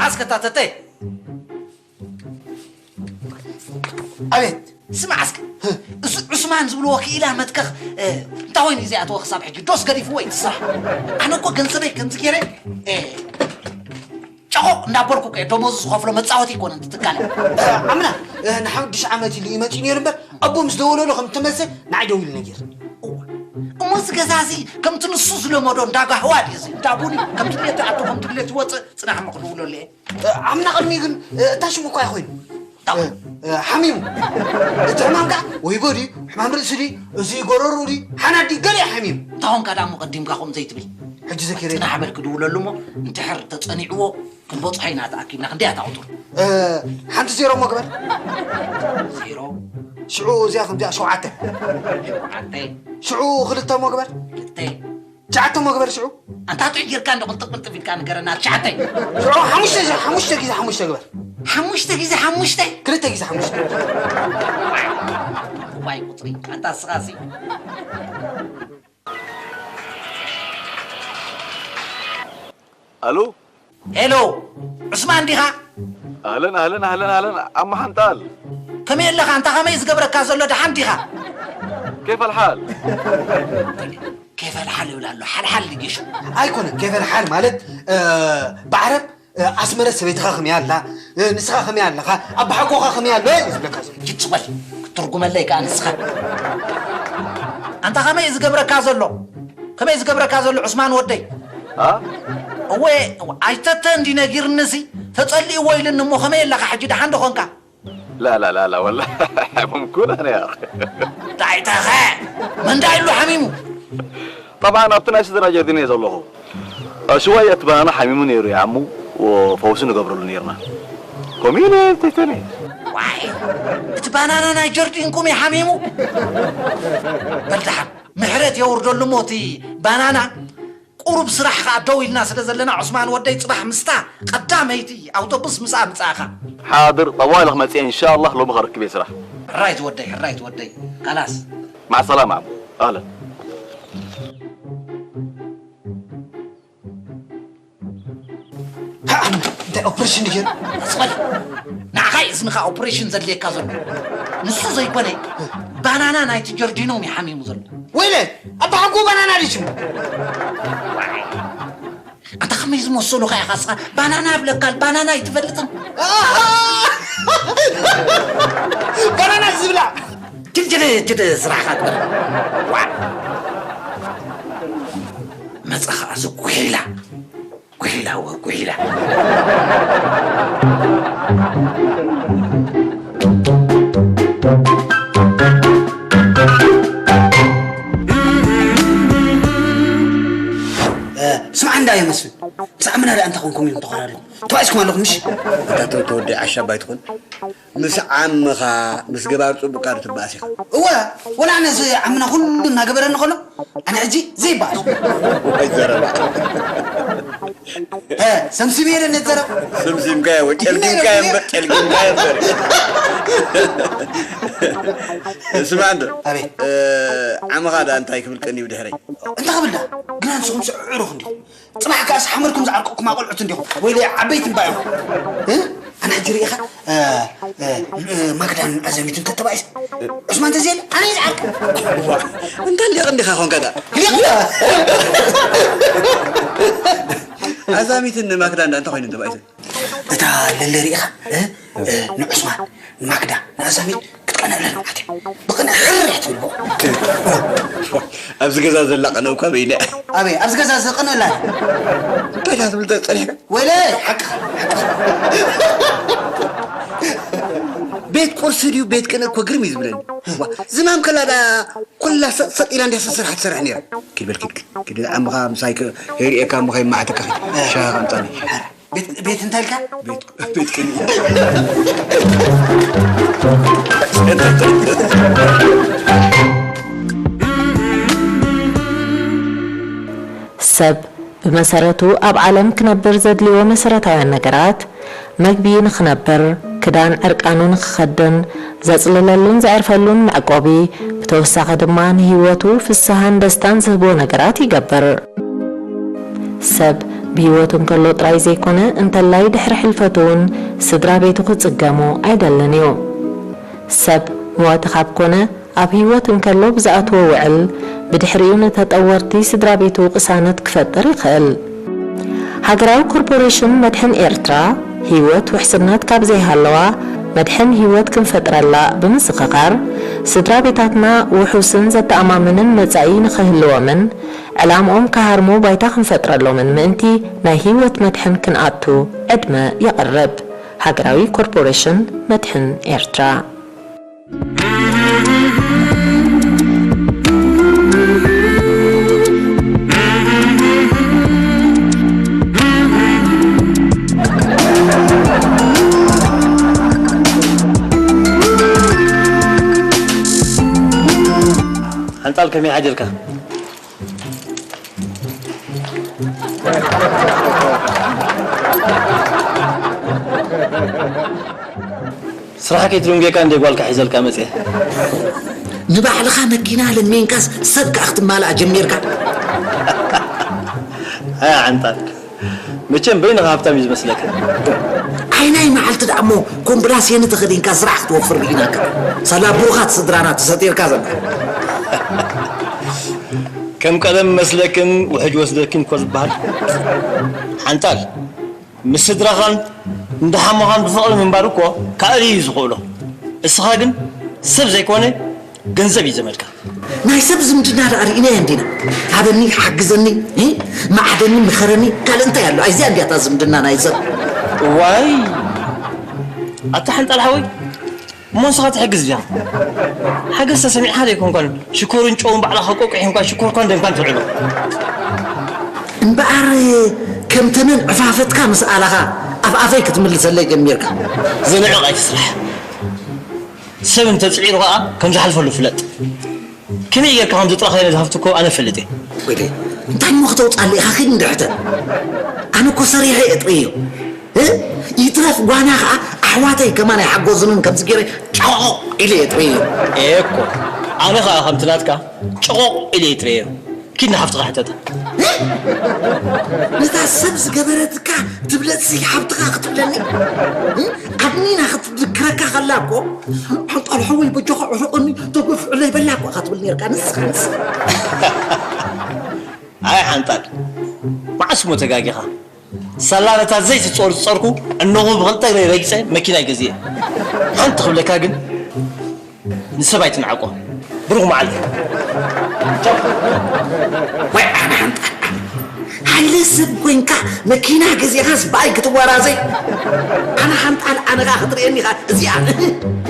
ኣስከታተተ ኣቤት። ስማዕ እስከ፣ እዚ ዑስማን ዝብልዎ ክኢላ መትከኽ፣ እ፣ እንታይ ኮይኑ እዩ ዘይኣተወ ክሳብ ሕጂ? ዶስ ገዲፍዎ እዩ እቲ ስራሕ? ኣነ እኮ ገንዘበይ ከምዚ ገይረ፣ እ፣ ጨቖቕ እንዳበልኩ እኮ እየ ደሞዙ ዝኸፍሎ፣ መጻወቲ ኣይኮነን እቲ ትካል። እ፣ ኣምና፣ እ፣ ንሓድሽ ዓመት ኢሉ እዩ መጺኡ ነይሩ እምበር፣ ኣቦ ምስ ደወለሉ ከም እተመልሰ ንዓይ ደዊሉ ነጊር። እዋ፣ እሞ እዚ ገዛ እዚ ከምቲ ንሱ ዝለመዶ እንዳ ጋህዋ ድዩ እዚ? እንዳ ቡን እዩ፣ ከም ድሌቱ ይኣቱ፣ ከም ድሌቱ ይወጽእ፣ ጽናሕ እሞ ክድውለሉ እየ። ኣምና ቅድሚ ግን፣ እታ ሽሙ እኳ ኣይኮይኑ። እ፣ እ፣ ሓሚሙ። እቲ ሕማም ከዓ ወይቦ ድዩ፣ ሕማም ርእሲ ድዩ፣ እዚ ጎረሩ ድዩ፣ ሓናት ድዩ፣ ገለ እዩ ሓሚሙ። እንታይ ኾንካ ደኣ እሞ ቀዲምካ ከምኡ ዘይትብል? ሕጂ ዘኪረ። ጽናሕ በል ክድውለሉ እሞ፣ እንድሕር ተጸኒዕዎ፣ ክንበጽሖ ኢና ተኣኪብና። ክንደይ እያ እታ ቁጽሩ? እ፣ ሓንቲ ዜሮ እሞ ግበር። ዜሮ። ሽዑ እዚኣ ከምዚኣ ሸውዓተ። ሸውዓተ። ሽዑ ክልተ እሞ ግበር። ክልተ። ትሽዓተ እሞ ግበር ሽዑ። ኣንታ ጥዑይ ጌርካ እንዶ ቅልጥፍ ቅልጥፍ ኢልካ ንገረና። ትሽዓተ። ሽዑ ሓሙሽተ፣ ሓሙሽተ ግዜ ሓሙሽተ ግበር። ሓሙሽተ ግዜ ሓሙሽተ? ክልተ ግዜ ሓሙሽተ። ዋይ ቁጽሪ፣ ኣንታ ስኻሲ። ኣሉ። ሄሎ፣ ዑስማን ዲኻ? ኣህለን፣ ኣህለን፣ ኣህለን፣ ኣህለን፣ ዓም ሓንጣል። ከመይ ኣለኻ? ኣንታ ኸመይ ዝገብረካ ዘሎ፣ ደሓን ዲኻ? ኬፍ ኣልሓል? ኬፍ ኣልሓል ይብል ኣሎ፣ ሓልሓል ድዩ ጌሹ? ኣይኮነን፣ ኬፍ ኣልሓል ማለት፣ እ፣ ብዓረብ፣ እ፣ ኣስመረት ሰበይትኻ ከመይ ኣላ? እ፣ ንስኻ ከመይ ኣለኻ? ኣቦሓጎኻ ከመይ ኣሎ? እዩ ዝብለካ ዘሎ። ጅት በል፣ ክትትርጉመለይ ከኣ ንስኻ። ኣንታ ኸመይ እዩ ዝገብረካ ዘሎ? ከመይ ዝገብረካ ዘሎ ዑስማን ወደይ? ኣ? እወ፣ ኣይተተ እንዲ ነጊርንሲ፣ ተጸሊእዎ ኢልኒ እሞ ከመይ ኣለኻ ሕጂ ደሓን ዶ ኾንካ? لا لا لا لا والله ممكن أنا يا أخي. እንታይ ተኸ? መን ዳ ኢሉ ሓሚሙ? طبعا ኣብቲ ናይ ስድራ ጀርዲን እየ ዘለኹ። ሽዋየ እቲ ባናና ሓሚሙ ነይሩ ይዓሙ፣ ፈውሲ ንገብረሉ ነይርና። ኮሚነ ተይተነ። ዋይ፣ እቲ ባናና ናይ ጀርዲንኩም እዩ ሓሚሙ? በል ደሓን፣ ምሕረት የውርደሉ እሞ እቲ ባናና ቁሩብ ስራሕ ኸኣ ደው ኢልና ስለ ዘለና፣ ዑስማን ወደይ፣ ጽባሕ ምስታ ቀዳመይቲ ኣውቶቡስ ምስኣ ምጻእኻ። ሓድር፣ ጠዋሊ ክመጽእ እየ፣ ኢንሻላህ ሎሚ ከረክብ እየ ስራሕ። ሕራይ ዝወደይ፣ ሕራይ ዝወደይ። ካላስ። ማዕ ሰላማ ዓሙ። ኣህለን። እንታይ ኦፕሬሽን ድዩ? ኣስመል፣ ንዓኻ እዩ እዝንኻ ኦፕሬሽን ዘድልየካ ዘሎ። ንሱ ዘይኮነ፣ ባናና ናይቲ ጀርዲኖም እዩ ሓሚሙ ዘሎ። ወይለ፣ ኣባሓጎ ባናና ድዩ ሽሙ? ኣንታ ከመይ ዝመሰሉኻ ኢኻ እስኻ? ባናና እብለካ፣ ባናና ኣይትፈልጥን? ኣሃ! ባናና ዝብላዕ! ጅድ፣ ጅድ፣ ጅድ ስራሕኻ ግበር። ዋ! መጻኻ እዚ ጉሒላ። ጉሒላ፣ ወ-፣ ጉሒላ። እ፣ ስማዕ እንዳ እየ መስፍን። ብዛዕባና ደኣ እንታይ ኮንኩም ኢሉ እንተኾነ ኣለኹም። ተባኢስኩም ኣለኹም፣ ምሽ? ኣታ ተወ-፣ ተወደይ ዓሻ ባይትኹን። ምስ ዓምኻ፣ ምስ ገባር ጽቡቕ ቃር ትባእስ ኢኻ። እወ፣ ወላ ኣነ እዚ ዓምና ኩሉ እናገበረኒ ከሎ፣ ኣነ ሕጂ ዘይበኣስ። ወይ ዘረባ። እ፣ ሰምሲመ ኢለ ነዘረብ። ስምሲምካዮ፣ ጨልጊምካዮ እምበር፣ ጨልጊምካዮ እምበር። ስማ እንዶ፣ ኣቤት። እ፣ ዓምኻ ደኣ እንታይ ክብል ቀንዩ ብድሕረይ? እንታይ ክብል ደኣ? ግና ንስኹም ስዕዑ ርኹ እንዲኹም። ጽባሕ ከኣስ ሓመድኩም ዝዓርቀኩም ኣቆልዑት እንዲኹም። ወይለይ ዓበይቲ እምባ ኢኹም። እ? ኣነ ሕጂ ርኢኻ፣ እ፣ እ፣ እ፣ ማግዳን ኣዘሚትን ተተባኢሰ። ዑስማን ተዘየለ፣ ኣነ እየ ዝዓርቀ። እንታይ ሊቕ እንዲኻ ኾንካ ደኣ? ሊቕ እንዲኻ? ኣዛሚትን ማግዳን ደኣ እንታይ ኮይነን ተባኢሰን? እታ ለለ ርኢኻ፣ እ፣ እ፣ ንዑስማን፣ ንማግዳ፣ ንኣዛሚት ክትቀንዕለን ማለት እዩ። ብቕንዕ ሕርር እያ ትብል ብኡ። ኣብዚ ገዛ ዘላ ቀነ እኳ በይነ። ኣበይ? ኣብዚ ገዛ ዘቐንዕላ እያ። እንታይ እያ ትብል ጸኒሕካ? ወይለ፣ ሓቅኻ፣ ሓቅኻ። ቤት ቁርሲ ድዩ ቤት ቅንኢ እኮ ግርም እዩ ዝብለኒ። ዋ፣ ዝማም ከላ ደኣ ኩላ ሰጥ ሰጥ ኢላ እንድያ ሰሰራሕ ትሰርሕ ነይራ። ኪድ በል ኪድ፣ ኪድ፣ ኪድ፣ ዓምኻ ምሳይ ከ-፣ ከይርእየካ እሞ ከይመዓተካ ኪድ። ሻሂ ኣምጻኒ። ቤት፣ ቤት እንታይ ኢልካ? ቤት፣ ቤት ቅንኢ። ሰብ ብመሰረቱ ኣብ ዓለም ክነብር ዘድልዮ መሰረታውያን ነገራት፣ መግቢ ንኽነብር፣ ክዳን ዕርቃኑ ንኽኸድን፣ ዘጽልለሉን ዘዕርፈሉን መዕቆቢ፣ ብተወሳኺ ድማ ንህይወቱ ፍስሃን ደስታን ዝህቦ ነገራት ይገብር። ሰብ ብህይወቱ እንከሎ ጥራይ ዘይኮነ፣ እንተላይ ድሕሪ ሕልፈቱ እውን ስድራ ቤቱ ክጽገሙ ኣይደልን እዩ። ሰብ መዋቲ ካብ ኮነ፣ ኣብ ህይወት እንከሎ ብዝኣትዎ ውዕል፣ ብድሕሪኡ ንተጠወርቲ ስድራ ቤቱ ቅሳነት ክፈጥር ይኽእል። ሃገራዊ ኮርፖሬሽን መድሕን ኤርትራ፣ ህይወት ውሕስነት ካብ ዘይሃለዋ፣ መድሕን ህይወት ክንፈጥረላ ብምዝኽኻር፣ ስድራ ቤታትና ውሑስን ዘተኣማምንን መጻኢ ንኽህልዎምን፣ ዕላምኦም ክሃርሙ ባይታ ክንፈጥረሎምን ምእንቲ ናይ ህይወት መድሕን ክንኣቱ ዕድመ የቕርብ። ሃገራዊ ኮርፖሬሽን መድሕን ኤርትራ። ሓንጣል ከመይ ሓዲርካ? ስራሕ ከይትድንጉየካ እንደ ጓልካ ሒዘልካ መፅየ። ንባዕልኻ መኪና ለሚንካስ ሰብ ከኣ ክትማልኣ ጀሚርካ። ኣያ ዓንጣል፣ መቸም በይንኻ ሃብታም እዩ ዝመስለካ። ኣይናይ መዓልቲ ደኣ እሞ ኮምብላሴኒ ተኸዲንካ ስራሕ ክትወፍር ርኢናካ። ሳላ ብሩኻት ስድራና ተሰቲርካ ዘለኻ። ከም ቀደም መስለክን ውሕጅ ወስደክን እኮ ዝበሃል። ሓንጣል፣ ምስ ስድራኻን እንዳ ሓሞኻን ብፍቕሪ ምንባር እኮ ካእሊ እዩ ዝኽእሎ። እስኻ ግን ሰብ ዘይኮነ ገንዘብ እዩ ዘመልካ። ናይ ሰብ ዝምድና ደኣ ርኢናዮ እንዲና። ሃበኒ፣ ሓግዘኒ፣ እ? መዓደኒ፣ ምኸረኒ፣ ካልእ እንታይ ኣሎ? ኣይዚኣ እንዲያ እታ ዝምድና ናይ ሰብ። እዋይ፣ ኣታ ሓንጣል ሓወይ፣ እሞ ንስኻ ትሕግዝ ዲኻ? ሓገዝ ተሰሚዕካ ዶ ኣይኮንካን ሽኮርን ጨውን ባዕልኻ ቆቂሕንኳ ሽኮርኳን ደምካን ትውዕሎ? እምበኣር ከም ተመን ዕፋፈትካ ምስ ኣለኻ ኣፍ ኣፈይ ክትምልሰለይ ጀሚርካ። ዝንዕቕ ኣይትስራሕ። ሰብ እንተጽዒሩ ኸኣ ከም ዝሓልፈሉ ፍለጥ። ከመይ ጌርካ ከም ዘጥረኻዮ ነዚ ሃብቲ እኮ ኣነ እፈልጥ እየ። ወይለይ፣ እንታይ እሞ ክተውጻሉ ኢኻ? ኪድ እንድሕተን። ኣነ እኮ ሰሪሐ እየ ጥርዮ። እ? ይትረፍ ጓና ኸኣ ኣሕዋተይ ከማን ኣይሓጎዙንን ከምዚ ገይረ ጨቖቕ ኢለ እየ ጥርዮ። ኤኮ፣ ኣነ ኸኣ ከምቲ ናትካ ጨቖቕ ኢለ እየ ጥርዮ። ኪድ ንሓፍትኻ ሕተታ። እ? ነታ ሰብ ዝገበረትካ ትብለጽሲ ሓብትኻ ክትብለኒ? እ? ኣድኒና ክትድክረካ ከላ እኮ፣ "ሓንጣል ሓወይ በጃኻ ዕረቐኒ፣ ተገፍዕለይ" በላ እኮ ኢኻ ትብል ነርካ ንስኻ፣ ንስኻ። ኣይ ሓንጣል፣ መዓስ እሞ ተጋጊኻ? ሳላ ነታ ዘይትጾር ዝጾርኩ፣ እነኹ ብኽልተ እግረይ ረጊጸ መኪና ገዚኤ። ሓንቲ ክብለካ ግን፣ ንሰብ ኣይትንዓቆ። ብሩኽ መዓልቲ። ቻው። ወይ ኣነ ሓንጣል፣ ኣነ። ሃይለ ሰብ ኮይንካ መኪና ገዚእኻስ ብኣይ ክትወራዘይ? ኣነ ሓንጣል፣ ኣነ ኸኣ ክትርእየኒ ኸኣ እዚኣ፣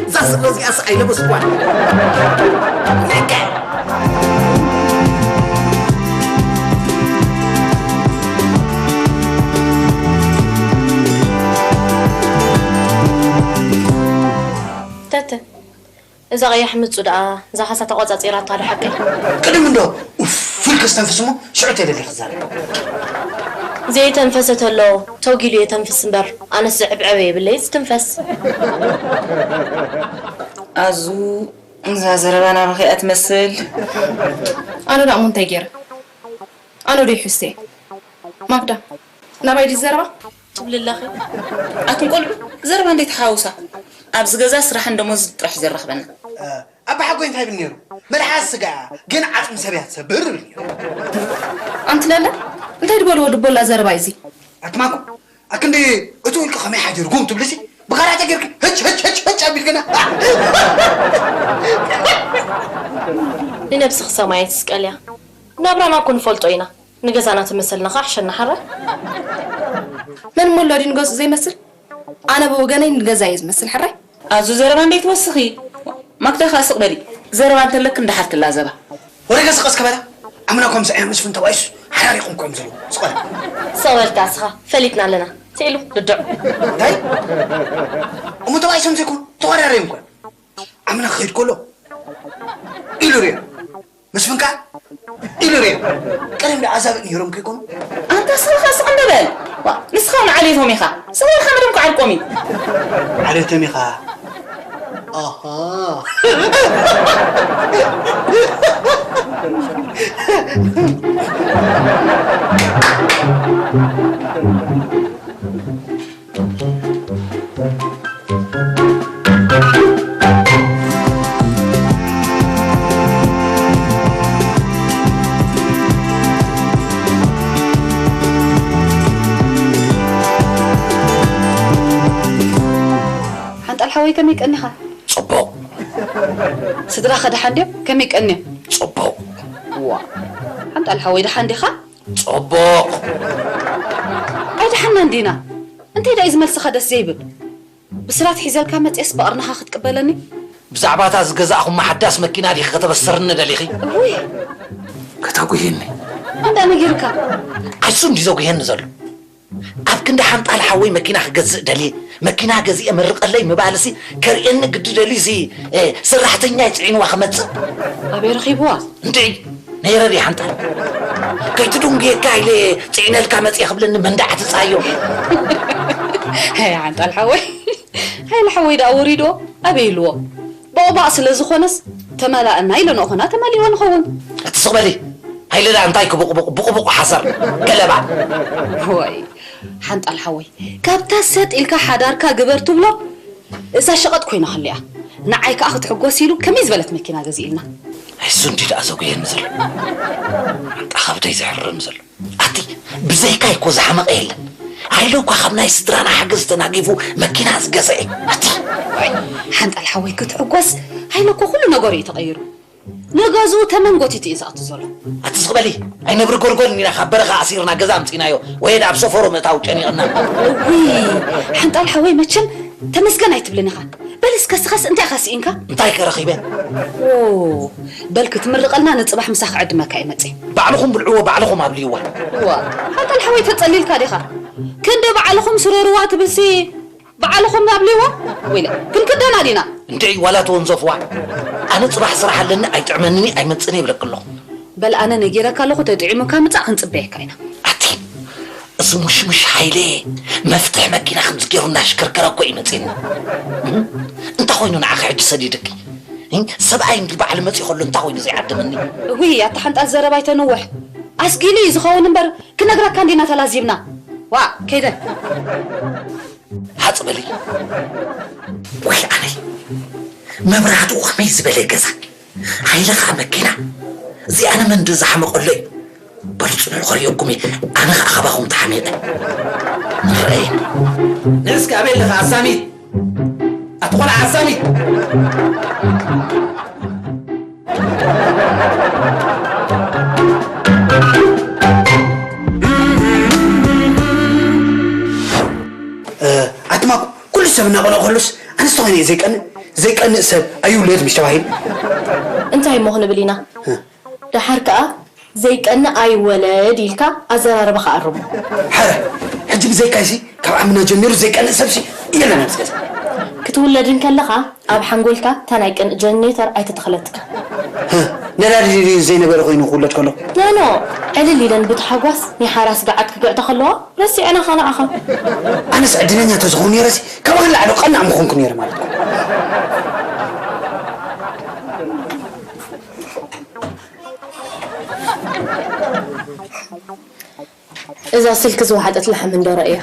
እዛ ስረ እዚኣስ ኣይለበስኳን። ለቀ። እዛ ቀያሕ ምጹ ደኣ እዛ ካሳ ተቆጻጺራታ ዶ ሓቀይ? ቅድም እንዶ ኡፍ ኢልኪ ስተንፍስ እሞ ሽዑ ተደሊ ክዛረብ። ዘይተንፈሰ ተሎ ተውጊሉ የተንፍስ እምበር ኣነስ ዝዕብዕበ የብለይ ዝትንፈስ። ኣዙ እዛ ዘረባ ናባኺ እያ ትመስል። ኣነ ደኣ እሞ እንታይ ገይረ? ኣነ ዶ ይሕስተ? ማክዳ ናባይ ድዩ ዘረባ? ትብሊ ኣለኺ? ኣቱም ቆልዑ ዘረባ እንዴት ሓውሳ ኣብዚ ገዛ ስራሕን ደሞዝ ጥራሕ ዘራኽበና። ኣባ ሓጎይ እንታይ ይብል ነይሩ? መልሓስ ስጋ ግን ዓጽሚ ሰብ እያ ትሰብር ይብል ነይሩ። ኣንቲ ለለ እንታይ ድበልዎ ድቦላ ዘረባ እዩ እዚ? ኣትማኩ ኣክንዲ እቲ ውልቂ ከመይ ሓዲርኩም ትብልሲ ብካራተ ጌርኪ ህች ህች ህች ህች ኣቢልክና። ንነብስኺ ሰማይ ትስቀልያ። ናብራና እኮ ንፈልጦ ኢና። ንገዛና ተመሰልና ኸዓ ሕሸና ሓራይ። መን እሞ ኣሎ ድዩ ንገዝኡ ዘይመስል? ኣነ ብወገነይ ንገዛ እየ ዝመስል ሕራይ። ኣዙ ዘረባ እንዴት ወስኺ? ማክዳ ኸዓ ስቕ በሊ። ዘረባ እንተለክ እንዳሓር ትላዘባ። ወረ ገዛ ቀስ ከበላ። ኣምና ኮም ሰዒር መስፍን ተባይሱ ሓራሪኹም ኮም ዘለዉ። ስቕ በላ። ስቕ በልካ እስኻ ፈሊጥና ኣለና። ስኢሉ ድድዕ። እንታይ? እሞ ተባይሶም ዘይኮኑ ተወራረዮም እኮ። ኣምና ክኸይድ ከሎ ኢሉ ርዮ። መስፍን ከኣ ኢሉ ርዮ። ቀደም ደኣ ኣዛብእ ነይሮም ከይኮኑ? ኣንታ ስኻ ስቕ እንደ በል። ዋ፣ ንስኻ ንዓሌቶም ኢኻ። ስቕ ኢልካ መደም ክዓርቆም እዩ። ዓሌቶም ኢኻ። ኣሃ። ሓንጣል ሓወይ ከመይ ቀኒኻ? ጽቡቕ። ስድራኸ ደሓን ድዮም? ከመይ ቀንዮም? ጽቡቕ። ዋ፣ ሓንጣል ሓወይ ደሓን ዲኻ? ጽቡቕ። ኣይደሓናን ዲና? እንታይ ደኣ እዩ ዝመልስኻ ደስ ዘይብል? ብስራት ሒዘልካ መጽየስ ብቕርንኻ ክትቅበለኒ? ብዛዕባ እታ ዝገዛእኹማ ሓዳስ መኪና ዲኺ ከተበስርኒ ደሊኺ? እውይ! ከተጉህየኒ። እንዳ ነጊርካ። ኣሱ እንዲ ዘጉህየኒ ዘሎ። ኣብ ክንዲ ሓንጣል ሓወይ መኪና ክገዝእ ደልየ፣ መኪና ገዚኤ መርቐለይ ምባልሲ ከርእየኒ ግዲ ደልዩ እዚ፣ እ፣ ሰራሕተኛ ጽዒንዋ ክመጽእ። ኣበይ ረኺብዋ? እንድዒ፣ ነይረ ድየ ሓንጣል? ከይትድንጉየካ ኢለ ጽዒነልካ መጽየ ክብለኒ መንደዓ ትጻዮ። ሄይ ሓንጣል ሓወይ፣ ሃይለ ሓወይ ደኣ ወሪድዎ ኣበይ ኢልዎ? ቦቕባቕ ስለ ዝኾነስ ተመላእና ኢለ ንእኹና ተመሊእዎ ንኸውን። ኣቲ ስቕ በሊ። ሃይለ ደኣ እንታይ ክቡቕቡቕ፣ ቡቕቡቕ ሓሰር፣ ገለባ። ወይ፣ ሓንጣል ሓወይ፣ ካብታ ሰጥ ኢልካ ሓዳርካ ግበር ትብሎ፣ እዛ ሸቐጥ ኮይና ክልያ። ንዓይ ከኣ ክትሕጎስ ኢሉ ከመይ ዝበለት መኪና ገዚእልና። ኣይሱ እንዲ ደኣ ዘጉየኒ ዘሎ። ኣንታ ከብደይ ዘሕርም ዘሎ። ኣቲ ብዘይካይ እኮ ዝሓመቐ የለን። ሃይለ እኳ ካብ ናይ ስድራና ሓገዝ ተናጊፉ መኪና ዝገዝአ። ኣቲ ሓንጣል ሓወይ ክትሕጎስ፣ ሃይለ እኮ ኩሉ ነገሩ እዩ ተቐይሩ። ንገዝኡ ተመን ጎቲቱ እዩ ዝኣቱ ዘሎ። ኣቲ ስቕ በሊ፣ ኣይነብሪ ጎልጎል ኢና ካብ በረኻ ኣሲርና ገዛ ኣምጺናዮ። ወየድ ኣብ ሰፈሩ ምእታው ጨኒቕና። እውይ፣ ሓንጣል ሓወይ መቸም ተመስገን ኣይትብልን ኢኻ። በል እስከ ስኻስ እንታይ ኢኻ ስኢንካ? እንታይ ከ ረኺበ? ኦ፣ በል ክትምርቐልና ንጽባሕ ምሳኽ ክዕድመካ እየ መጺእ። ባዕልኹም ብልዕዎ፣ ባዕልኹም ኣብልይዋ። ዋ፣ ሓንጣል ሓወይ ተጸሊልካ ዲኻ? ክንዲ ባዕልኹም ስረርዋ ትብልሲ ባዕልኹም ኣብልይዋ? ወይለ፣ ክንክደና ዲና? እንድዒ ዋላ ተወንዘፍዋ። ኣነ ጽባሕ ስራሕ ኣለኒ፣ ኣይጥዕመንኒ፣ ኣይመጽእን እየ ይብለኪ ኣለኹ። በል ኣነ ነጊረካ ኣለኹ፣ ተጥዒሙካ ምጻእ ክንጽበየካ ኢና። ኣቲ፣ እዚ ሙሽሙሽ ሃይለ መፍትሕ መኪና ከምዚ ገይሩ እናሽከርከረ እኮ እዩ መጺእኒ። እም? እንታይ ኮይኑ ንዓኺ ሕጂ ሰዲድኪ? እም? ሰብኣይ እንዲ ባዕሉ መጺኡ ከሎ እንታይ ኮይኑ ዘይዓደመኒ? እውይ፣ ኣታ ሓንጣል ዘረባ ኣይተንውሕ። ኣስጊሉ እዩ ዝኸውን እምበር ክነግረካ እንዲና ተላዚብና። ዋ፣ ከይደ። ሃጽ በሊ። ወይ ኣነይ፣ መብራህትኡ ከመይ ዝበለ ገዛ፣ ሃይለ ኸዓ መኪና። እዚኣነ መን ዶ ዝሓመቐሎ እዩ? በሉ ጽንሑ ከርእየኩም እየ። ኣነ ኸዓ ኻባኹም ተሓሚቐ። ንረኣየኒ። ንስኪ ኣበይ ኣለኻ ኣሳሚት? ኣቲ ቖልዓ ኣሳሚት! እ፣ ኣትማኩ፣ ኩሉ ሰብ እናቐንኦ ከሎስ፣ ኣነስ ተኾይነ እየ ዘይቀንእ? ዘይቀንእ ሰብ ኣይውለድ ምሽ ተባሂሉ። እንታይ እሞ ክንብል ኢና? እ። ደሓር ከኣ ዘይቀንእ ኣይወለድ ኢልካ ኣዘራርባኻ ኣርሞ። ሓረ፣ ሕጂ ብዘይካይሲ፣ ካብ ዓምና ጀሚሩ ዘይቀንእ ሰብሲ የለን ኣብዚ ገዛ። ክትውለድ እንከለኻ ኣብ ሓንጎልካ እታ ናይ ቅንኢ ጀነሬተር ኣይተተኽለትካ። ነዳዲ ዘይነበረ ኮይኑ ክውለድ ከሎ። ኖ ኖ፣ ዕልል ኢለን ብታሕጓስ ናይ ሓራስ ገዓት ክግዕታ ከለዋ ረሲዐናኻ ንዓኻ። ኣነስ ዕድለኛ ተዝኾን ነይረሲ፣ ካባኻ ንላዕሊ ቀናእ ምኾንኩ ነይረ ማለት እኮ። እዛ ስልኪ ዝወሓጠት ላሕሚ እንዶ ረእያ።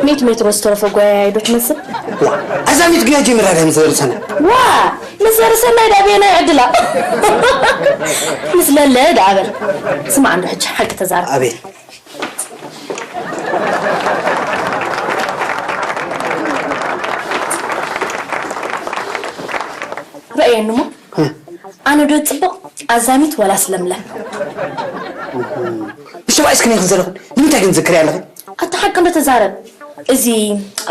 ሚእቲ ሜትሮ ዝተረፈ ጓያይ ዶ ትመስል? ዋ፣ ኣዛሚት ግያ ጀሚራ ድያ ምስ ዘርሰና? ዋ፣ ምስ ዘርሰናይ ዳ በየናይ ዕድላ? ምስ ለለ ደኣ በል። ስማዕ እንዶ ሕጂ ሓቂ ተዛረብ። ኣቤት። ረእየኒ እሞ። ኣነ ዶ ጽብቕ ኣዛሚት ወላስ ለምለም? ንሽባይ እስኪ ነይ ክንዘለኹ ንምንታይ ግን ዝክሪ ኣለኹ? ኣታ ሓቂ እንዶ ተዛረብ። እዚ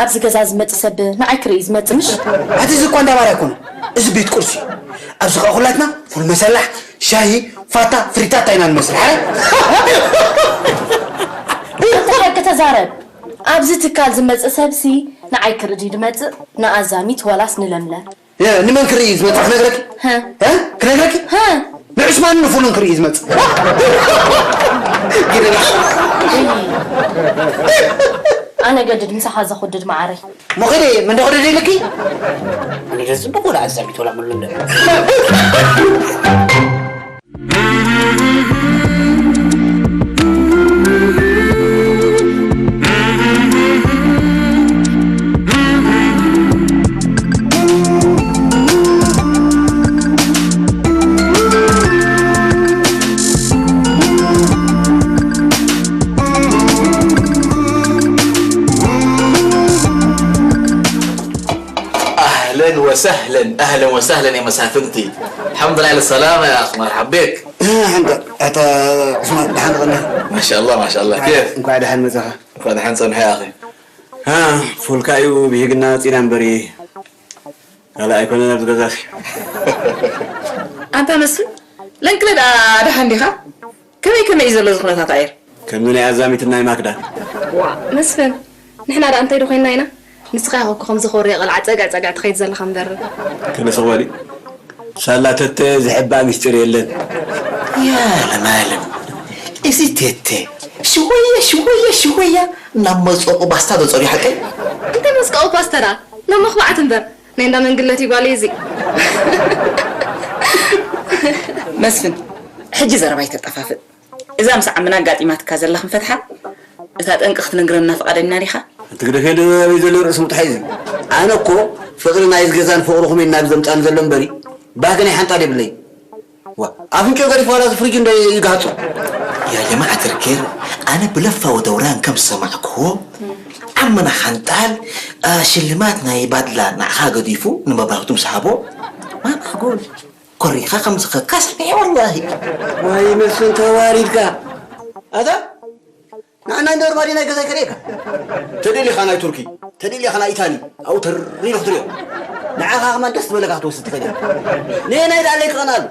ኣብዚ ገዛ ዝመጽእ ሰብ ንዓይ ክርኢ ዝመጽእ ምሽ? ኣቲ እዚ እኳ እንዳ ባርያ ኣይኮነ፣ እዚ ቤት ቁርሲ እዩ። ኣብዚ ኸኣ ኩላትና ፉል መሰላሕ፣ ሻሂ፣ ፋታ፣ ፍሪታታ ኢና ንመስርሕ። ኣረ ኣታ ሓቂ ተዛረብ። ኣብዚ ትካል ዝመጽእ ሰብሲ ንዓይ ክርኢ ድዩ ዝመጽእ ንኣዛሚት ወላስ ንለምለም? ንመን ክርኢ ዝመጽእ ክነግረኪ? እ? ክነግረኪ? ንዑስማንን ንፉልን ክርኢ ዝመጽእ። ኣነ ገድድ ምሳኻ ዘኹድድ መዓረይ። ሞኸደ መንደኾደ ደይልኪ? ኣነ ደስ ጽቡቕ ወላ ኣዛሚት ወላ ምሉ እንደ أهلا وسهلا، أهلا وسهلا يا مسافنتي. الحمد لله على السلامة يا أخ، مرحب بك. حمد، أنت عثمان، الحمد لله. ما شاء الله، ما شاء الله. كيف؟ እንኳዕ ደሓን መጻኻ። እንኳዕ ደሓን ጸንሐ يا أخي. ها، ፉልካ እዩ ብሂግና ወጺና እምበሪ። ካልእ ኣይኮነን ኣብዚ ገዛ። ኣንታ መስፍን፣ ለንቅለ ደኣ ደሓን ዲኻ? ከመይ ከመይ እዩ ዘሎ እዚ ኩነታት ኣየር? ከምዚ ናይ ኣዛሚትን ናይ ማክዳን። ዋእ መስፍን፣ ንሕና ደኣ እንታይ ዶ ኮይንና ኢና? ንስኻ ኢኻ እኮ ከምዚ ከውርየ ቐልዓ ጸግዕ ጸግዕ ትኸይድ ዘለኻ እምበር። ከለ ስቕ በሊ። ሳላ ተተ ዝሕባእ ሚስጢር የለን። ያ ለማለም፣ እዚ ተተ ሽወያ ሽወያ ሽወያ ናብ መጸቑ ባስታ ዘጸርዩ ሓቀይ። እንታይ መስቀቑ ፓስተራ? ናብ መኽባዕቲ እምበር። ናይ እንዳ መንግለት እዩ ጓለይ እዚ። መስፍን፣ ሕጂ ዘረባ ኣይተጣፋፍእ። እዛ ምስ ዓምና ኣጋጢማትካ ዘላ ክንፈትሓ፣ እታ ጠንቂ ክትነግረና ፍቓደኛ ዲኻ? ኣቲ ግደፈ፣ ዶ ኣበይ ዘሎ ርእሲ ምጥሓይ እዚ? ኣነ እኮ ፍቕሪ ናይዚ ገዛን ፍቕርኹም እዩ ናብ ዘምጻኒ ዘሎ እምበሪ፣ ባህጊ ናይ ሓንጣል የብለይን። ዋ፣ ኣፍንጭኡ ገዲፉ ዋላ እዚ ፍሪጅ እንዶ ይጋህጾ። يا جماعة الخير، أنا بلفة ودوران كم سمعكو عمنا حنطال، آه، ሽልማት ናይ ባድላ ንዓኻ ገዲፉ ንመብራህቱ ምስ ሃቦ፣ ما معقول። ኮሪኻ ከምዚ ከካስ እየ ወላሂ። ዋይ መስፍን ተዋሪድካ። ኣታ ንዓና እንዶ ርማዲ ናይ ገዛ ከርእየካ። ተደሊኻ ናይ ቱርኪ፣ ተደሊኻ ናይ ኢታሊ፣ ኣብኡ ተር ኢሉ ክትሪኦ። ንዓኻ ከማን ደስ ዝበለካ ክትወስድ ትኽእል ኢኻ። ንየናይ ደኣ ለይክቐንኣሉ።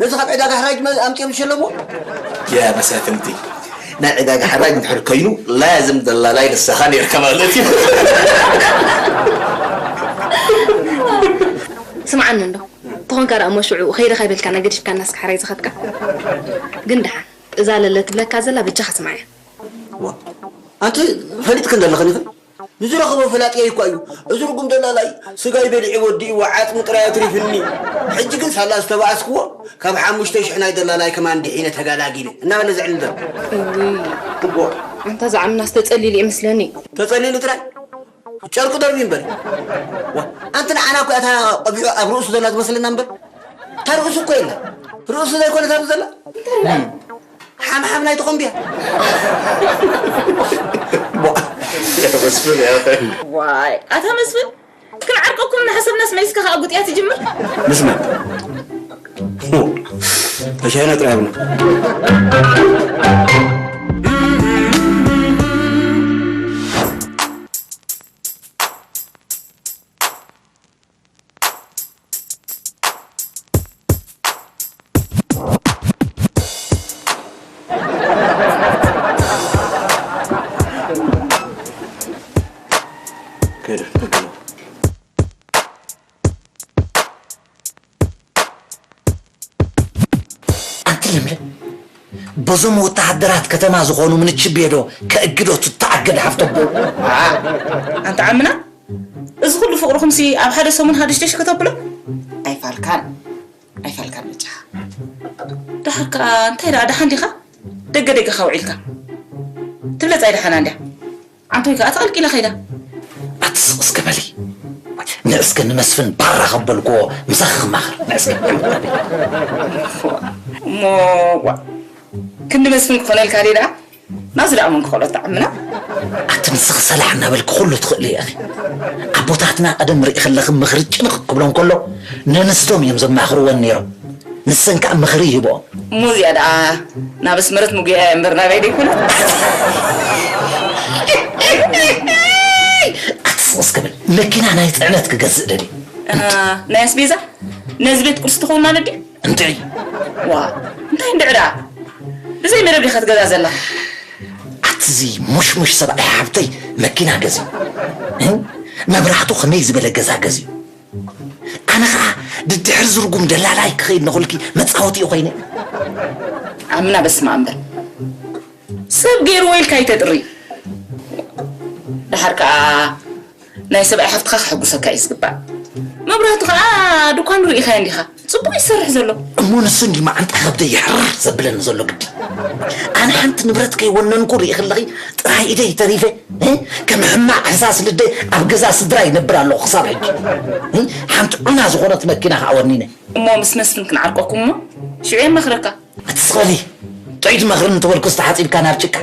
ነዚ ካብ ዕዳጋ ሕራጅ መ-፣ ኣምጺኦም ዝሸለምዎ። ያ መሳፍንቲ። ናይ ዕዳጋ ሕራጅ እንድሕር ኮይኑ ላዝም ደላላይ ንስኻ ኔርካ ማለት እዩ። ስምዓኒ እንዶ። ተኾንካ ደኣ እሞ ሽዑ ከይደ ካይበልካና ገዲፍካና እስከ ሕራይ ዝኸድካ። ግን ደሓን እዛ ለለ ትብለካ ዘላ በጃኻ ስምዓያ። ዋ፣ ኣንቲ ፈሊጥክን ዘለኽን ኢኽን? ንዝረኽቦ ፈላጥየይ እኳ እዩ። እዚ ርጉም ደላላይ ስጋይ በሊዑ ወዲእዎ ዓጽሚ ጥራይ ኣትሪፍኒ። ሕጂ ግን ሳላ ዝተባኣስክዎ ካብ ሓሙሽተ ሽሕ ናይ ደላላይ ከማን ድሒነ ተጋላጊለ እናበለ ዘዕልል ዘሎ። እውይ፣ እዎ። ኣንታ ዝዓምናስ ተጸሊሉ እዩ መስለኒ። ተጸሊሉ ጥራይ? ጨርቂ ደርብዩ እምበር። ዋ፣ ኣንቲ ንዓና እኮ እታ ቆቢዑ ኣብ ርእሱ ዘላ ዝመስለና እምበር፣ እታ ርእሱ እኮ የላ። ርእሱ ዘይኮነ እታ ዘላ። ሓምሓም ናይ ተኾምብያ። ዋ፣ መስፍን፣ ያ ኣኸ። ዋይ፣ ኣታ መስፍን፣ ክንዓርቀኩም እናሓሰብናስ መሊስካ ከኣ ጉጥያ ትጅምር? ምስማዕ። ተሻሂና ጥራይ ኣብና። በዞም ወተሃደራት ከተማ ዝኾኑ ምንችቤዶ ከእግዶ ትተኣገድ ሓፍቶ ኣቦ። ኣንታ ዓምና፣ እዚ ኩሉ ፍቕርኹምሲ ኣብ ሓደ ሰሙን ሃዱሽደሽ ከተብሎ? ኣይፋልካን፣ ኣይፋልካን በጃኻ። ደሓር ከኣ እንታይ ደኣ ደሓን ዲኻ? ደገ ደገኻ ውዒልካ። ትብለጽ ኣይደሓና እንድያ። ዓንቶይ ከኣ ተቐልቂላ ከይዳ። ኣቲ ስቕ እስከ በሊ። ንእስከ ንመስፍን ባራ ከበልክዎ ምሳኺ ክማኸር። ንእስከ እሞ ዋ፣ ክንዲ መስፍን ክኾነልካ ድየ ደኣ? ናብዚ ደኣ መን ክኸሎ ተዓምና? ኣቲ ንስኺ ሰላሕ እናበልኪ ኩሉ ትኽእሊ ኢኺ። ኣቦታትና ቀደም ርኢኺ ኣለኺ ምኽሪ ጭንቕ ክብሎም ከሎ ነንስቶም እዮም ዘማኽርወን ነይሮም። ንሰን ከኣ ምኽሪ ይህብኦም። እሞ እዚኣ ደኣ ናብ ኣስመረት ምጉያ እያ እምበር ናበይ ደይኮነት? ኣቲ ስቕ እስከ በል። መኪና ናይ ጽዕነት ክገዝእ ደልየ። እ፣ ናይ ኣስቤዛ? ነዚ ቤት ቁርሲ ትኸውን ማለት ድዩ? እንታይ? ዋ፣ እንታይ እንድዒ ደኣ? ብዘይ መደብ ዲኻ ትገዛ ዘለኻ? ኣቲ እዚ ሙሽሙሽ ሰብኣይ ሓብተይ መኪና ገዚኡ። እ? መብራህቱ ከመይ ዝበለ ገዛ ገዚኡ። ኣነ ኸዓ ድድሕሪ ዝርጉም ደላላይ ክኸይድ ነኹልኪ መጻወቲኡ ኮይነ። ኣምና በስመ ኣብ እምበር። ሰብ ገይርዎ ኢልካ ኣይተጥሪ። ደሓር ከኣ ናይ ሰብኣይ ሓፍትኻ ከሐጉሰካ እዩ ዝግባእ። መብራህቱ ኸኣ ድኳኑ ርኢኻዮ እንዲኻ። ጽቡቕ እዩ ዝሰርሕ ዘሎ። እሞ ንሱ እንዲ መዓንጣ ከብደይ ሕርር ዘብለኒ ዘሎ ግዲ። ኣነ ሓንቲ ንብረት ከይወነንኩ ርኢኺ ኣለኺ ጥራይ ኢደይ ተሪፈ። እ? ከም ሕማቕ ሕሳስ ልደ ኣብ ገዛ ስድራ ይነብር ኣለኹ ክሳብ ሕጂ። እ? ሓንቲ ዑና ዝኾነት መኪና ኸዓ ወኒነ። እሞ ምስ መስፍን ክንዓርቀኩም እሞ ሽዑ የማኽረካ። ኣቲ ስቕ በሊ። ጥዑይ ትመኽርኒ እንተበልኩስ ተሓጺብካ ናብ ጭቃ።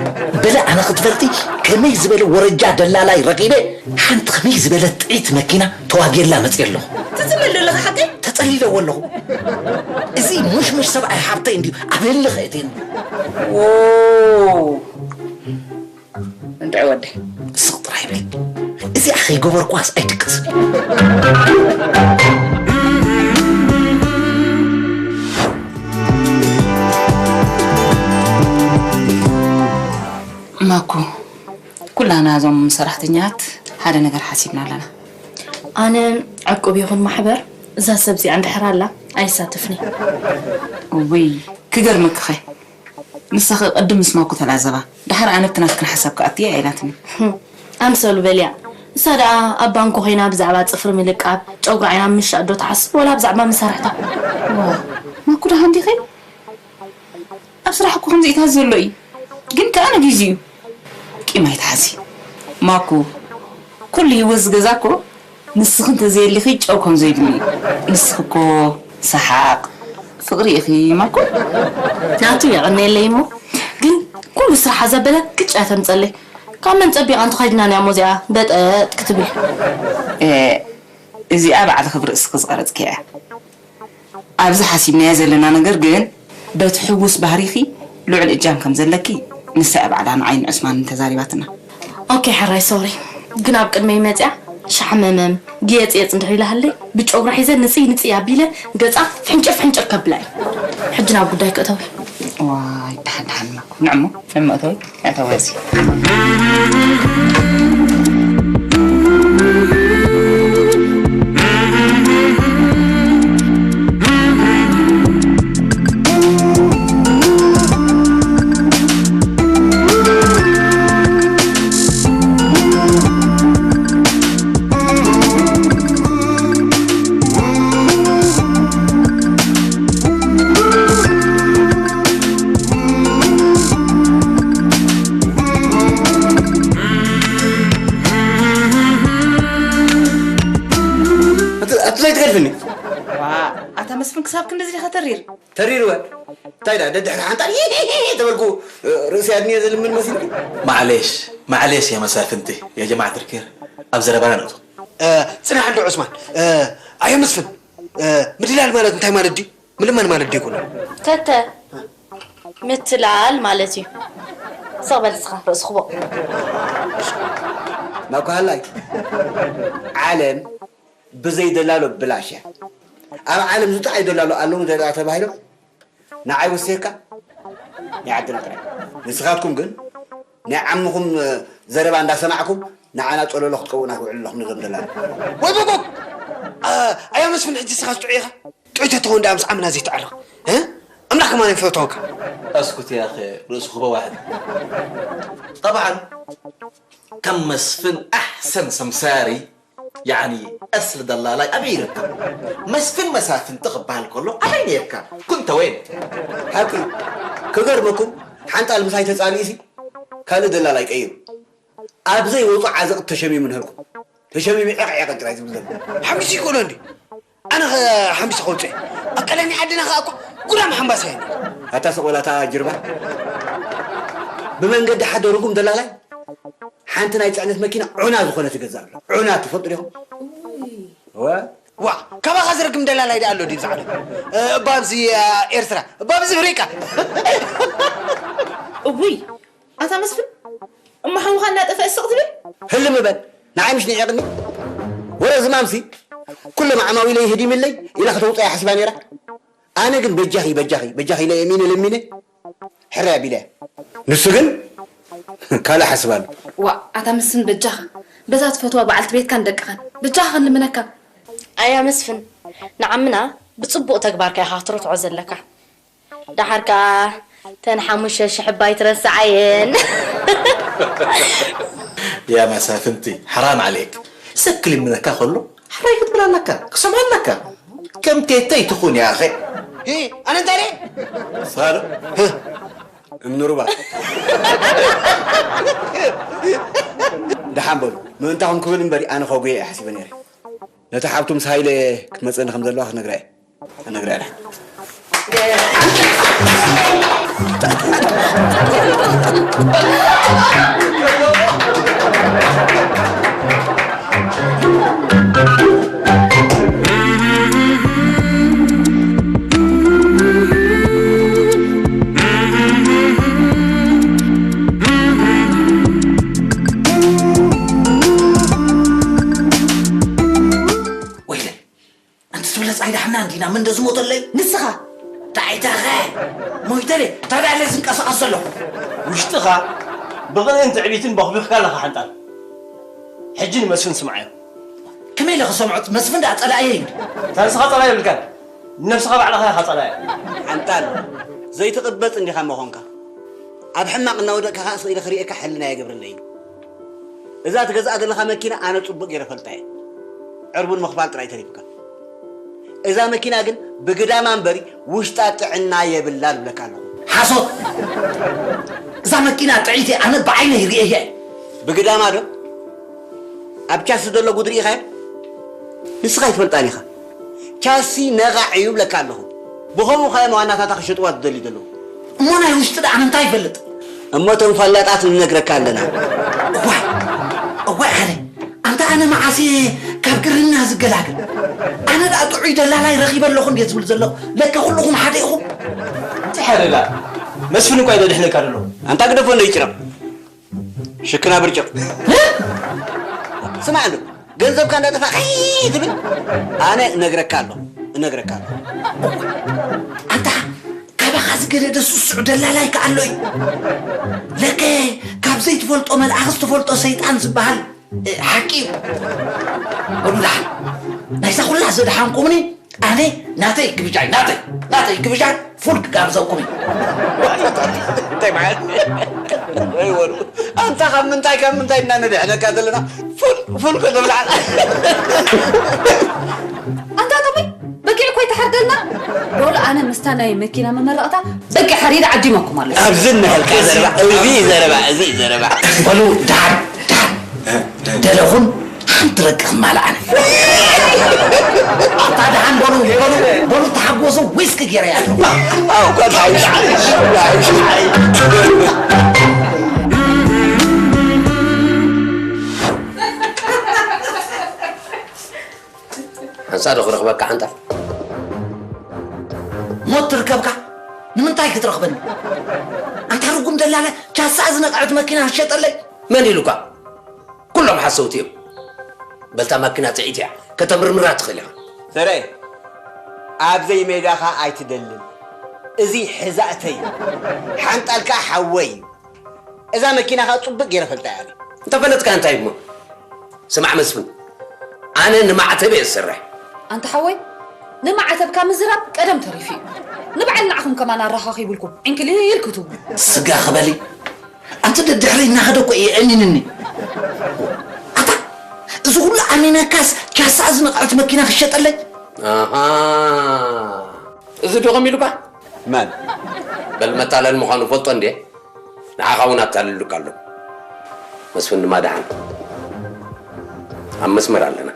በለ ኣነ ክትፈልጢ ከመይ ዝበለ ወረጃ ደላላይ ረኺበ ሓንቲ ከመይ ዝበለት ጥዕይቲ መኪና ተዋጌላ መጽየ ኣለኹ። ትዝመል ዘለኻ ሓቀይ? ተጸሊለዎ ኣለኹ። እዚ ሙሽሙሽ ሰብኣይ ሓብተይ እንድዩ ኣብ ህሊ ኸእትየኒ። ዎ። እንድዒ ወደይ። ስቕ ጥራይ በል። እዚኣ ከይገበርኳስ ኣይድቅስን። ማኩ፣ ኩላና እዞም ሰራሕተኛት ሓደ ነገር ሓሲብና ኣለና። ኣነ ዕቁብ ይኹን ማሕበር እዛ ሰብ እዚኣ እንድሕር ኣላ ኣይሳተፍን እየ። እውይ፣ ክገርመኪኸ። ንሳኸ ቅድም ምስ ማኩ ተላዘባ፣ ደሓር ኣነ ኣብቲ ናትክን ሓሳብ ክኣቱ እየ ኣይላትኒ። ህም፣ ኣምሰሉ በልያ። እሳ ደኣ ኣብ ባንኮ ኮይና ብዛዕባ ጽፍሪ ምልቃብ፣ ጨጉሪ ዓይና ምሻጥ ዶ ትሓስብ ወላ ብዛዕባ መሳርሕታ? ዋ፣ ማኩ ደሓን ዲኺ? ኣብ ስራሕ እኮ ከምዚኢታት ዘሎ እዩ። ግን ከኣ ንጊዜኡ ቂም ኣይትሓዚ። ማኩ፣ ኩሉ ህይወት ዝገዛ እኮ ንስኺ እንተዘየሊኺ ጨው ከም ዘይብሉ እዩ። ንስኺ እኮ ሰሓቕ፣ ፍቕሪ ኢኺ ማኩ። ናቱ የቐንየለይ እሞ፣ ግን ኩሉ ስራሓ ዘበለ ግጭ እያ ተምጸለይ። ካብ መን ጸቢቓ እንተኸይድና እያ እሞ እዚኣ በጠጥ ክትብል? እ፣ እዚኣ ባዕልኺ ብርእስኺ ዝቐረጽክያ እያ። ኣብዚ ሓሲብናዮ ዘለና ነገር ግን በቲ ሕዉስ ባህሪኺ ልዑል እጃም ከም ዘለኪ ንሳ እያ ባዕላ ንዓይን ዑስማንን ተዛሪባትና። ኦኬ ሕራይ ሶሪ፣ ግን ኣብ ቅድመይ መጽያ ሻሕመመም ግየጽየጽ እንድሕር ኢላ ሃለይ ብጨጉራ ሒዘ ንጽይ ንጽይ ኣቢለ ገጻ ፍሕንጭር ፍሕንጭር ከብላ እየ። ሕጂ ናብ ጉዳይ ክእተዊ። ዋይ ደሓን ደሓን ማኩ ንዕሞ ንዕሞ እተዊ። ኣታ ወዚ። ኣቲ ዘይትገድፍኒ። ዋ፣ ኣታ መስፍን ክሳብ ክንድዚ ዲኻ ተሪር? ተሪርወ። እንታይ ደኣ ደድሕሪ ሓንጣል ተበልኩ፣ ርእሲ ኣድንየ ዝልምን መሲልኩ። ማዕሌሽ፣ ማዕሌሽ ያ መሳፍንቲ፣ ያ ጀማዓት ርኬር፣ ኣብ ዘረባና ንእቶ። እ፣ ጽናሕ እንዶ ዑስማን፣ እ፣ ኣየ መስፍን፣ እ፣ ምድላል ማለት እንታይ ማለት ድዩ? ምልማን ማለት ድዩ ይኮን? ተተ፣ ምትላል ማለት እዩ። ስቕ በል ንስኻ ርእሲ ክቦ። ናኳሃላይ ዓለም ብዘይ ደላሎ ብላሽ እያ። ኣብ ዓለም ዝጠዓይ ደላሎ ኣለዉ ዘላ ተባሂሎም ንዓይ ወሲኽካ ናይ ዓድና ጥራይ። ንስኻትኩም ግን ናይ ዓምኹም ዘረባ እንዳሰማዕኩም ንዓና ጸለሎ ክትቀውና ትውዕሉ ኣለኹም ነዞም ደላሎ። ወይ ቦቦ! ኣ-፣ ኣያ መስፍን ሕጂ ንስኻ ጥዑይ ኢኻ? ጥዑይ ተትኸውን ደኣ ምስ ዓምና ዘይትዓርቕ። እ? لا كمان يفوتوك. اسكت يا اخي، رؤوسك واحد. طبعا كم مسفن احسن سمساري، يعني اصل دلالاي ابيرك. مسفن مسافن تقبل كله ابين يبكى. كنت وين؟ ሓቂ ክገርመኩም ሓንጣል ምሳይ ተፃልኢሲ ካልእ ደላላይ ቀይሩ ኣብ ዘይወፁ ዓዘቕት ተሸሚሙ ንህርኩም ተሸሚሙ ዕቕዕቕ ጥራይ ዝብል ዘሎ ሓምሲ ይኮነ እንዲ ኣነ ሓምሲ ከውፅእ ኣቀለኒ ዓድና ከዓ እኮ ጉዳም ሓምባሳ እየ ኣታ ሰቆላታ ጅርባ ብመንገዲ ሓደ ርጉም ደላላይ ሓንቲ ናይ ፅዕነት መኪና ዑና ዝኾነ ትገዛ ኣሎ ዑና ትፈልጡ ዲኹም እወ ዋ ካባኻ ዝረግም ደላላይ ደኣ ኣሎ ድዩ ዝዓለም እባ ኣብዚ ኤርትራ እባ ኣብዚ ፍሪቃ እውይ ኣታ መስፍን እሞ ሓውኻ እናጠፍአ ስቕ ትብል ህልም በል ንዓይ ምሽ ንዒቕኒ ወረ ዝማምሲ ኩሎም ዓማዊለይ ህዲምለይ ኢላ ከተውፅኣ ሓሲባ ነይራ ኣነ ግን በጃኺ በጃኺ በጃኺ ኢለ የሚነ ለሚነ ሕራይ ኣቢለ ንሱ ግን ካልእ ሓስባሉ ዋ ኣታ መስፍን በጃኻ በዛ ትፈትዋ በዓልቲ ቤትካን ደቅኻን በጃኻ ክንልምነካ ኣያ መስፍን ንዓምና ብፅቡቕ ተግባርካ ኢኻ ክትርትዖ ዘለካ ደሓር ከኣ ተን ሓሙሽተ ሽሕ እባ ኣይትረስዓየን يا مسافنتي حرام عليك سكلي منك كله حراي كتبل لك كسم لك كم تيتي تخون يا أخي أنا تاني صار እምኒ ሩባ ደሓን በሉ ምእንታኹም ክብል እምበሪ ኣነ ከጉየ እየ ሓሲበ ነይረ ነቲ ሓብቱ ምስ ሃይለ ክትመፀኒ ከም ዘለዋ ክነግራ እየ ክነግራ እየ ወይለ ኣንቲ ዝብለስ ኣይዳሕና እንዲና መን ዶ ዝሞተለይ ንስኻ ዳዒታኸ ሞይተለ ታዲያ ኣለ ዝንቀሳቐስ ዘለኹ ውሽጥኻ ብቕንእን ትዕቢትን ቦኽቢኽካ ኣለኻ ሓንጣል ሕጂ ንመስፍን ስምዓዮ ከመይ ኢለ ክሰምዖ መስፍን ደኣ ጸላእየ እዩ እታ ንስኻ ጸላኢ የብልካን ንነብስኻ ባዕልኻ ኢኻ ጸላኢ ሓንጣል ዘይትቕበጽ እንዲኻ እሞ ኾንካ ኣብ ሕማቕ እናወደቕካ ኸኣ ስቕ ኢለ ክርእየካ ሕልና የገብረለይን እዛ ትገዝኣ ዘለኻ መኪና ኣነ ጽቡቕ ገይረ ፈልጣ እየ ዕርቡን ምኽፋል ጥራይ ተሪፉካ እዛ መኪና ግን ብግዳማ እምበሪ ውሽጣ ጥዕና የብላን እብለካ ኣለኹ ሓሶት እዛ መኪና ጥዕይቲ ኣነ ብዓይነይ ርእየያ እየ ብግዳማ ዶ ኣብ ቻሲ ዘሎ ጉድ ርኢኻዮ ንስኻ ኣይትፈልጣን ኢኻ ቻሲ ነቓዕ እዩ እብለካ ኣለኹ ብኸምኡ ኸ መዋናታታ ክሸጥዋ ዝደልዩ ዘለዉ እሞ ናይ ውሽጢ ደኣ እንታይ ይፈልጥ እሞ እቶም ፈላጣት ንነግረካ ኣለና እዋይ እዋይ ኣነ ኣንታ ኣነ መዓስ እየ ካብ ግርህና ዝገላግል ኣነ ደኣ ጥዑይ ደላላይ ረኺበ ኣለኹ እንድየ ዝብል ዘለኹ ለከ ኩልኹም ሓደ ኢኹም እንታይ ሓደ ደኣ መስፍን እኳ እዩ ደድሕነካ ደሎ ኣንታ ግደፎ እንዶ ይጭረቕ ሽክና ብርጭቕ ስማዕ እንዶ ገንዘብካ እንዳጠፋ ቀይ ትብል ኣነ እነግረካ ኣሎ እነግረካ ኣሎ ኣንታ ካባኻ ዝገደደ ስሱዕ ደላላይ ከኣሎ እዩ ለከ ካብ ዘይትፈልጦ መልኣኽ ዝተፈልጦ ሰይጣን ዝበሃል ሓቂ እዩ በሉ ደሓን ናይዛ ኩላ ዘድሓንኩምኒ ኣነ ናተይ ግብጃይ ናተይ ናተይ ግብጃይ ፉል ክጋብዘኩም እዩ እንታይ ማለት ወይወሉ ኣንታ ካብ ምንታይ ካብ ምንታይ እና ንድሕነካ ዘለና ፉል ፉል ክትብላ ኣንታ ጠሙይ በጊዕ እኮ ይተሓርደልና በሉ ኣነ ምስታ ናይ መኪና መመረቕታ በጊዕ ሓሪደ ዓዲመኩም ኣሎ ኣብዚ እነሀልካ ዘረባ እዚ ዘረባ እዚ ዘረባ በሉ ደሓን ደሓን ደለኹን ሓንቲ ረቂ ክማልኣነ ኣታ ደሓን በሉ በሉ በሉ ተሓጎሱ ዊስኪ ገይረ እያ ኣለኹ ሓንሳ ዶ ክረኽበካ ሓንጣል ሞት ትርከብካ ንምንታይ ክትረኽበኒ ኣንታ ርጉም ደላለ ቻሳ ዝነቕዐት መኪና ሸጠለይ መን ኢሉካ ኩሎም ሓሰውቲ እዮም በልታ ማኪና ጥዒት እያ ከተምርምራ ትኽእል ኢኻ ሰረይ ኣብ ዘይሜዳኻ ኣይትደልን እዚ ሕዛእተይ ሓንጣልካ ሓወይ እዩ እዛ መኪና ኸዓ ጽቡቅ ገይረ ፈልጣ እያ እንተፈለጥካ እንታይ እሞ ስማዕ መስፍን ኣነ ንማዕተብ እየ ዝሰርሕ ኣንታ ሓወይ ንማዕተብካ ምዝራብ ቀደም ተሪፉ እዩ ንባዕል ንዓኹም ከማን ኣረኻኺቡልኩም ዕንክሊል ክትብሉ። ስጋ ክበሊ። ኣንቲ ደድሕሪ እናኸደ እኮ እየ እኒንኒ። ኣታ፣ እዚ ኩሉ ኣሚነካስ ፒያሳ ዝነቐዐት መኪና ክሸጠለይ? ኣሃ። እዚ ዶ ከም ኢሉካ? መን? በል መታለል ምዃኑ ፈልጦ እንዴ? ንዓኻ እውን ኣታልሉካ ኣሎ። መስፍን ድማ ደሓን። ኣብ መስመር ኣለና።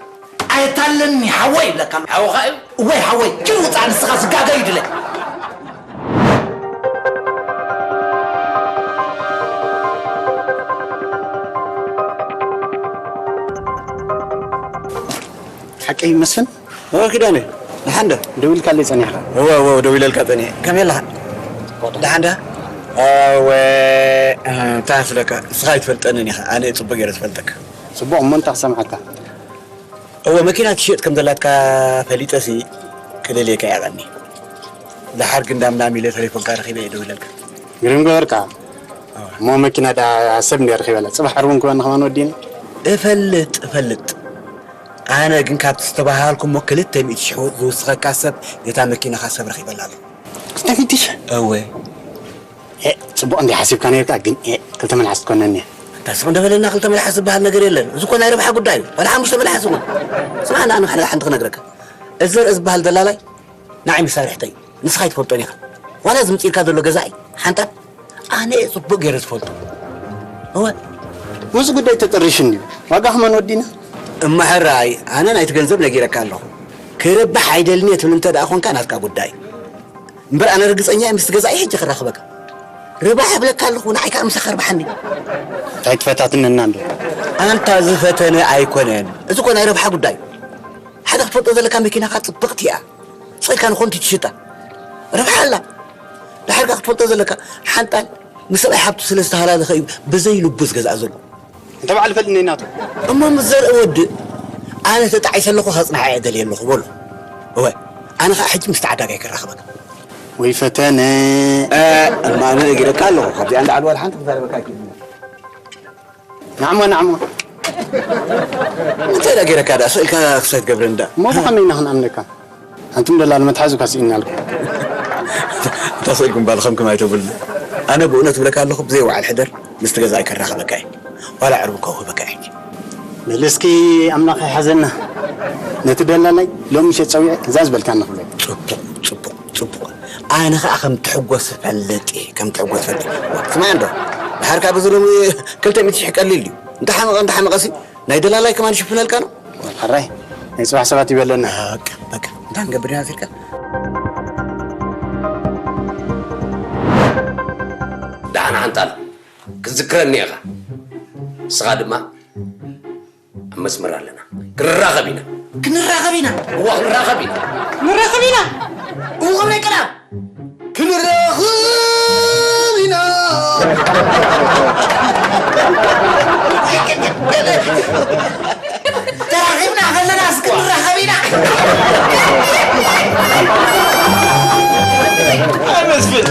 ኣየታለኒ ሓወይ ይብለካ ኣሎ። ሓውኻ እዩ? እወይ ሓወይ፣ ኪድ ውፃእ ንስኻ ስጋገ ይድለ። ሓቀይ መስፍን? ኦ፣ ኪዳነ፣ ደሓን ዶ? ደዊልካለይ ጸኒሕካ። እወ፣ እወ፣ ደዊለልካ ጸኒሐ። ከመይ ኣለኻ? ደሓን ዶ? እወ፣ እ፣ እንታይ ክስለካ? ንስኻ ኣይትፈልጠንን ኢኻ። ኣነ ጽቡቕ ገይረ ዝፈልጠካ። ጽቡቕ፣ እሞ እንታይ ክሰምዓካ? እወ፣ መኪና ትሽየጥ ከም ዘላትካ ፈሊጠሲ ክደልየካ እየ ቀኒ። ደሓር ግን ዳምዳም ኢለ ተሌፎንካ ረኺበ እየ ደዊለልካ። ግርም ገበርካ። እወ። እሞ መኪና ደኣ ሰብ እንድያ ረኺበላ። ጽባሕ ዕርቡን ክበና ከማን ወዲና። እፈልጥ፣ እፈልጥ። ኣነ ግን ካብቲ ዝተባሃልኩ እሞ ክልተ ሚእቲ ሽሕ ዝውስኸካ ሰብ ነታ መኪናኻ ሰብ ረኺበላ ኣሎ። ክልተ ሚእቲ ሽሕ? እወ። ኤ፣ ጽቡቕ እንዲ ሓሲብካ ነርካ፣ ግን ኤ፣ ክልተ መልሓስ ትኮነኒ እያ። እንታ ስቕ እንደ በለና ክልተ መልሓስ ዝበሃል ነገር የለን። እዚ እኮ ናይ ረብሓ ጉዳይ እዩ። ዋላ ሓሙሽተ መልሓስ እውን። ስማዕ፣ ንኣነ ሓደ ሓንቲ ክነግረካ። እዚ ዘርኢ ዝበሃል ደላላይ ንዓይ መሳርሕተይ፣ ንስኻ ኣይትፈልጦን ኢኻ። ዋላ ዝምፅኢልካ ዘሎ ገዛኢ ሓንጣል ኣነ እየ ፅቡቅ ገይረ ዝፈልጦ። እወ። ምስዚ ጉዳይ ተጠሪሹ እንድዩ። ዋጋ ከማን ወዲና። እማ ሕራይ፣ ኣነ ናይቲ ገንዘብ ነጊረካ ኣለኹ። ክርባሕ ኣይደልን እየ ትብል እንተ ደኣ ኾንካ ናትካ ጉዳይ። እምበር ኣነ ርግፀኛ እየ ምስቲ ገዛኢ ሕጂ ክራኽበካ። ርባሕ እብለካ ኣለኹ፣ ንዓይ ከዓ ምሳኻ ርባሓኒ። እንታይ ትፈታትነና እንዶ? ኣንታ ዝፈተነ ኣይኮነን። እዚ እኮ ናይ ረብሓ ጉዳይ እዩ። ሓደ ክትፈልጦ ዘለካ መኪናኻ ጽብቕቲ እያ። ስቕ ኢልካ ንኾንቲ ትሽጣ። ረብሓ ኣላ። ድሓር ከኣ ክትፈልጦ ዘለካ፣ ሓንጣል ምስ ሰብኣይ ሓብቱ ስለ ዝተሃላለኸ እዩ ብዘይ ልቡ ዝገዝኣ ዘሎ። እንተ በዓል ፈልኒ ናቱ። እሞ ምስ ዘርኢ ወድእ፣ ኣነ ተጣዒሰ ኣለኹ ከጽንዓ እየ ደልየ ኣለኹ በሎ። እወ፣ ኣነ ኸኣ ሕጂ ምስቲ ዓዳጋይ ከራኽበካ። ወይ ፈተነ። እ፣ እማ ኣነ ነጊረካ ኣለኹ፣ ካብዚኣ ንላዕሊ ዋላ ሓንቲ ክዛረበካ ኣይክእልን እየ። ናዕሞ፣ ናዕሞ። እንታይ ደኣ ገይረካ ደኣ? ስቕ ኢልካ ክሳይ ትገብረኒ ደኣ? እሞ ብኸመይ ኢና ክንኣምነካ? ሓንቲ ምደላሉ መትሓዚ እኳ ስኢንና ኣልኩ። እታ ስእልኩም ባልኸም ከማይ ተብሉ። ኣነ ብእውነት እብለካ ኣለኹ፣ ብዘይ ወዓል ሕደር ምስቲ ገዛኢ ከራኽበካ እየ። ዋላ ዕርቢ ከውህበካ እየ። በል እስኪ ኣምላኽ ይሓዘና። ነቲ ደላላይ ሎሚ ምሸት ጸዊዐ እዛ ዝበልካኒ ክብለካ። ጽቡቕ፣ ጽቡቕ፣ ጽቡቕ። ኣነ ኸኣ ከም ትሕጎስ እፈልጥ እየ፣ ከም ትሕጎስ እፈልጥ እየ። ስማዕ እንዶ፣ ድሓር ካብ እዚ ሎሚ ክልተ ሚእቲ ሽሕ ቀሊል ድዩ? እንተሓመቐ፣ እንተሓመቐሲ ናይ ደላላይ ከማን ይሽፍነልካ ነው። ሕራይ፣ ናይ ጽባሕ ሰባት ይበለና። በቃ፣ በቃ። እንታይ ክንገብር ኢና ነፊርካ? ደሓን ሓንጣል፣ ክትዝክረኒ ኢኻ። ንስኻ ድማ ኣብ መስመር ኣለና። ክንራኸብ ኢና። ክንራኸብ ኢና። እዋ፣ ክንራኸብ ኢና። ክንራኸብ ኢና። እዋ፣ ናይ ቀዳም። ክንራኸብ ኢና። ተራኺብና ከለናስ ክንራኸብ ኢና። ኣይ መስፍን።